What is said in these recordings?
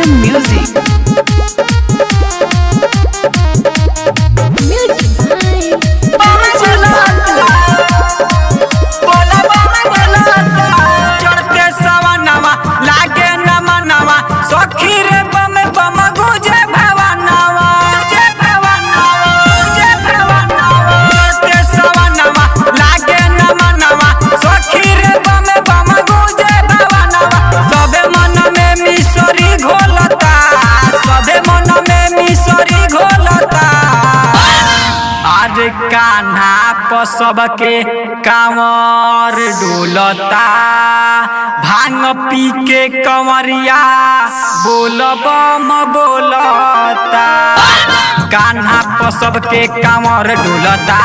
KCM Music. Music by चढ़ते सवनवा लागे नमनवा सखी रे बम बम गुजे भवनवा गुजे भवनवा गुजे भवनवा चढ़ते सवनवा लागे नमनवा सखी रे बम बम गुजे भवनवा सबे मन में मिसरी घोलता सबे मन में मिसरी घोलता। अरे कान्हा पर सबके कांवर डोलता भांग पी के कंवरिया बोल बम बोलता। कान्हा पर सबके कांवर डोलता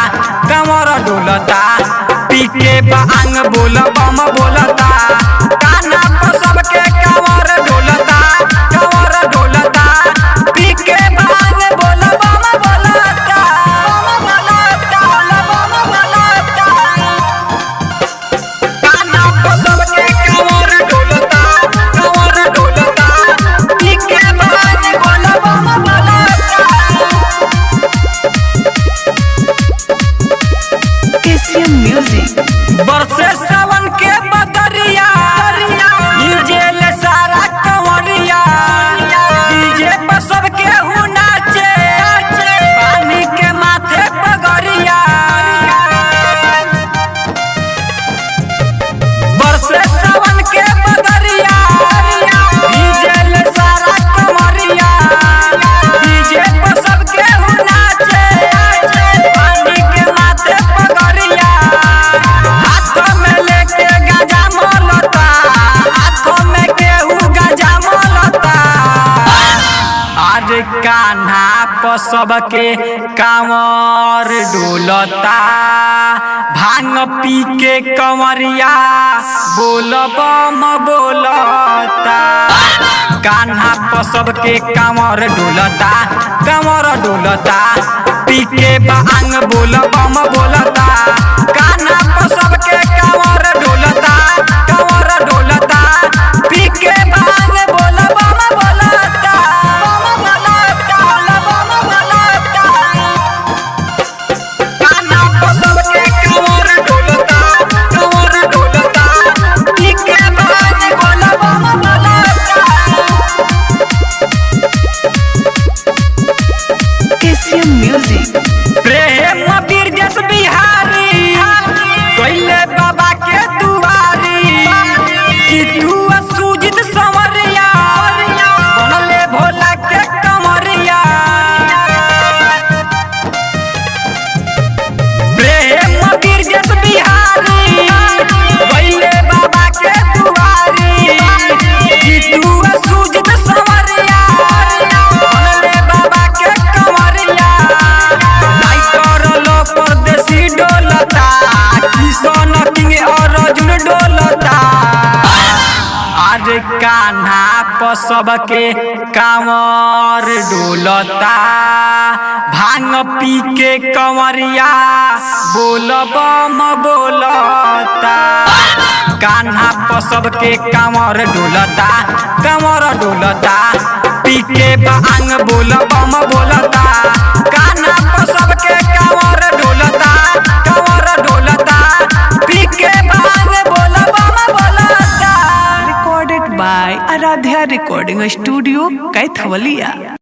कांवर डोलता पी के भांग बोल बम बोलता। कान्हा पर सबके कांवर डोलता कांवर डोलता पी के भांग बोल बम बोलता। कान्हा पर सबके कांवर डोलता कांवर डोलता पी के भांग बोल बम बोलता। KCM Music. बरसे सावन के बदरिया डीजे ले सारा कंवरिया डीजे पर सबके हु नाचे पानी के माथे पगड़िया। बरसे सावन के बदरिया डीजे ले सारा कंवरिया डीजे पर सबके हु नाचे पानी के माथे पगड़िया। हाथों में लेके गाजा मोलता हाथों में केहू गाजा मोलता। अरे कान्हा पर सबके कांवर डोलता भांग पी के कंवरिया बोल बम बोलता। कान्हा पर सबके कांवर डोलता कांवर डोलता पी के भांग बोल बम बोलता। कान्हा पर सबके कांवर डोलता कांवर डोलता पी के भांग बोल बम बोलता। कान्हा पर सबके कांवर डोलता कांवर डोलता पी के भांग बोल बम बोलता। KCM Music. प्रेम बिरजस बिहारी कैले बाबा के दुआरी कि तू सुजित संवरिया बनले भोला के कंवरिया। प्रेम बिरजस बिहारी कैले बाबा के दुआरी कि तू सुजित संवरिया बनले बाबा के कंवरिया। लाइटर लो परदेसी डोलता किशन किंग और अर्जुन डोलता। अरे कान्हा पर सबके कांवर डोलता भांग पी के कंवरिया बोल बम बोलता। कान्हा पर सबके कांवर डोलता कांवर डोलता पी के भांग बोल बम बोलता। कान्हा पर सबके कांवर डोलता कांवर डोलता पी के भांग बोल बम बोलता। Recorded by Aradhya Recording Studio, Kaithwalia.